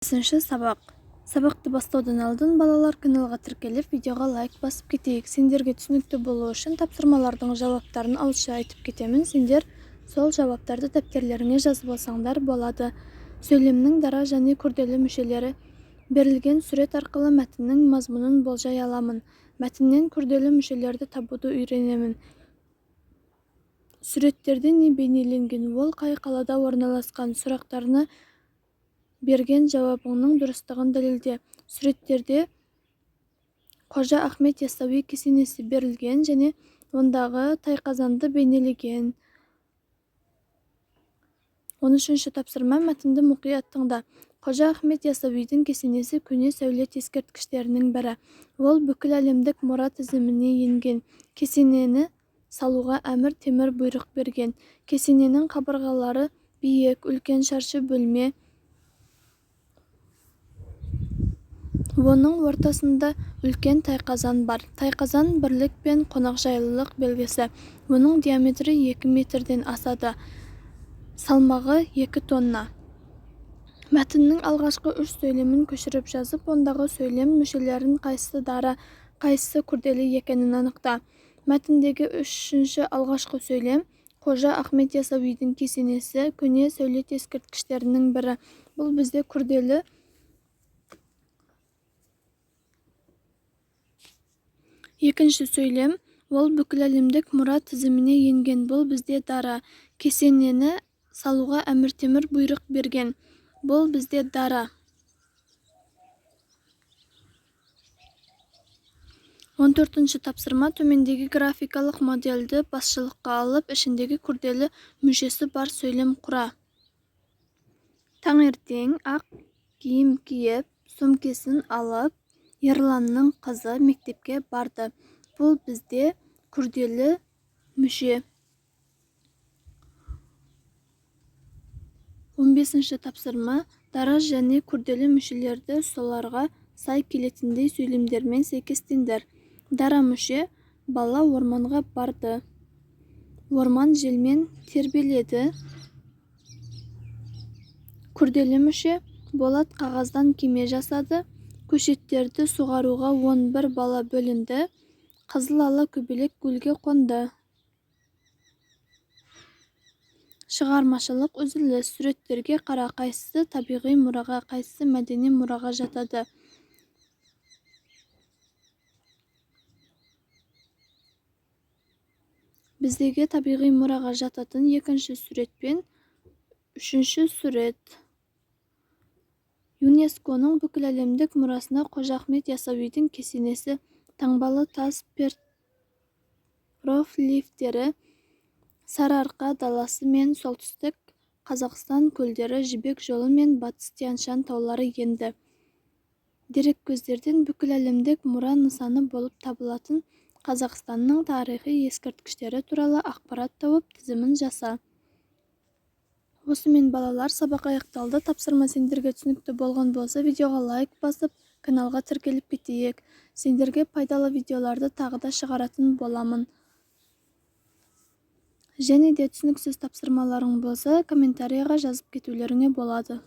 Бесінші сабақ. Сабақты бастаудан алдын балалар каналға тіркеліп, видеоға лайк басып кетейік. Сендерге түсінікті болу үшін тапсырмалардың жауаптарын ауызша айтып кетемін. Сендер сол жауаптарды дәптерлеріңе жазып алсаңдар болады. Сөйлемнің дара және күрделі мүшелері. Берілген сурет арқылы мәтіннің мазмұнын болжай аламын. Мәтіннен күрделі мүшелерді табуды үйренемін. Суреттерде не бейнеленген, ол қай қалада орналасқан сұрақтарына берген жауабыңның дұрыстығын дәлелде. Суреттерде Қожа Ахмет Яссауи кесенесі берілген және ондағы тайқазанды бейнелеген. 13-ші тапсырма. Мәтінді мұқият тыңда. Қожа Ахмет Яссауидің кесенесі көне сәулет ескерткіштерінің бірі. Ол бүкіл әлемдік мұра тізіміне енген. Кесенені салуға Әмір Темір бұйрық берген. Кесененің қабырғалары биік, үлкен шаршы бөлме. Оның ортасында үлкен тайқазан бар. Тайқазан бірлік пен қонақжайлылық белгісі. Оның диаметрі 2 метрден асады. Салмағы 2 тонна. Мәтіннің алғашқы 3 сөйлемін көшіріп жазып, ондағы сөйлем мүшелерін қайсысы дара, қайсысы күрделі екенін анықта. Мәтіндегі 3-ші алғашқы сөйлем Қожа Ахмет Яссауидің кесенесі көне сәулет ескерткіштерінің бірі. Бұл бізде күрделі. Екінші сөйлем ол бүкіл әлемдік мұра тізіміне енген. Бұл бізде дара. Кесенені салуға Әмір Темір бұйрық берген. Бұл бізде дара. 14-ші тапсырма. Төмендегі графикалық модельді басшылыққа алып, ішіндегі күрделі мүшесі бар сөйлем құра. Таңертең ақ киім киіп, сөмкесін алып, Ерланның қызы мектепке барды. Бұл бізде күрделі мүше. 15-ші тапсырма. Дара және күрделі мүшелерді соларға сай келетіндей сөйлемдермен сәйкестендір. Дара мүше: бала орманға барды. Орман желмен тербеледі. Күрделі мүше: Болат қағаздан кеме жасады. Көшеттерді суғаруға 11 бала бөлінді. Қызыл ала көбелек гүлге қонды. Шығармашылық үзіліс. Суреттерге қара, қайсысы табиғи мұраға, қайсысы мәдени мұраға жатады? Біздегі табиғи мұраға жататын екінші сурет пен үшінші сурет. ЮНЕСКО-ның бүкіл әлемдік мұрасына Қожа Ахмет Яссауидің кесенесі, таңбалы тас петроглифтері, Сарыарқа даласы мен солтүстік Қазақстан көлдері, Жібек жолы мен Батыс Тянь-Шань таулары енді. Дереккөздерден бүкіл әлемдік мұра нысаны болып табылатын Қазақстанның тарихи ескерткіштері туралы ақпарат тауып, тізімін жаса. Осымен балалар сабақ аяқталды. Тапсырма сендерге түсінікті болған болса, видеоға лайк басып, каналға тіркеліп кетейік. Сендерге пайдалы видеоларды тағы да шығаратын боламын. Және де түсініксіз тапсырмаларың болса, комментарияға жазып кетулеріңе болады.